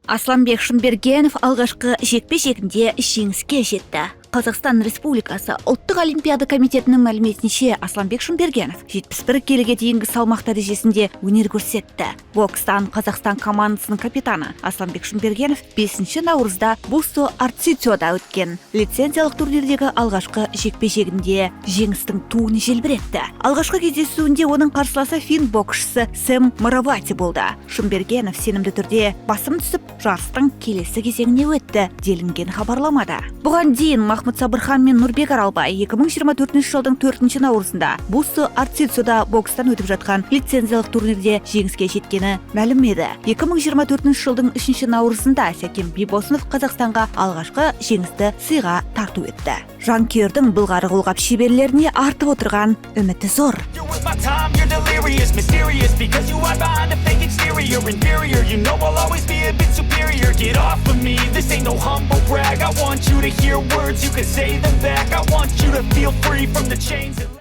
Асланбек Шымбергенов алғашқы жекпе-жегінде жеңіске жетті. Қазақстан Республикасы Ұлттық Олимпиада комитетінің мәліметінше, Асланбек Шымбергенов 71 келіге дейінгі салмақ дәрежесінде өнер көрсетті. Бокстан Қазақстан командасының капитаны Асланбек Шымбергенов 5 наурызда Бусто Арцициода өткен лицензиялық турнирдегі алғашқы жекпе-жегінде жеңістің туын желбіретті. Алғашқы кездесуінде оның қарсыласы фин боксшысы Сэм Маравати болды. Шымбергенов сенімді түрде басым түсіп, жарыстың келесі кезеңіне өтті, делінген хабарламада. Бұған дейін Махмұд Сабырхан мен Нұрбек Аралбай 2024 жылдың 4 наурызында Бусто Арцициода бокстан өтіп жатқан лицензиялық турнирде жеңіске жеткені мәлім еді. 2024 жылдың 3 наурызында Сәкен Бибосынов Қазақстанға алғашқы жеңісті сыйға тарту етті. Жанкүйердің былғары қолғап шеберлеріне артып отырған үміті зор. You're worth my time, you're delirious, mysterious. Because you hide behind a fake exterior. Inferior, you know I'll always be a bit superior. Get off of me, this ain't no humble brag. I want you to hear words, you can say them back. I want you to feel free from the chains that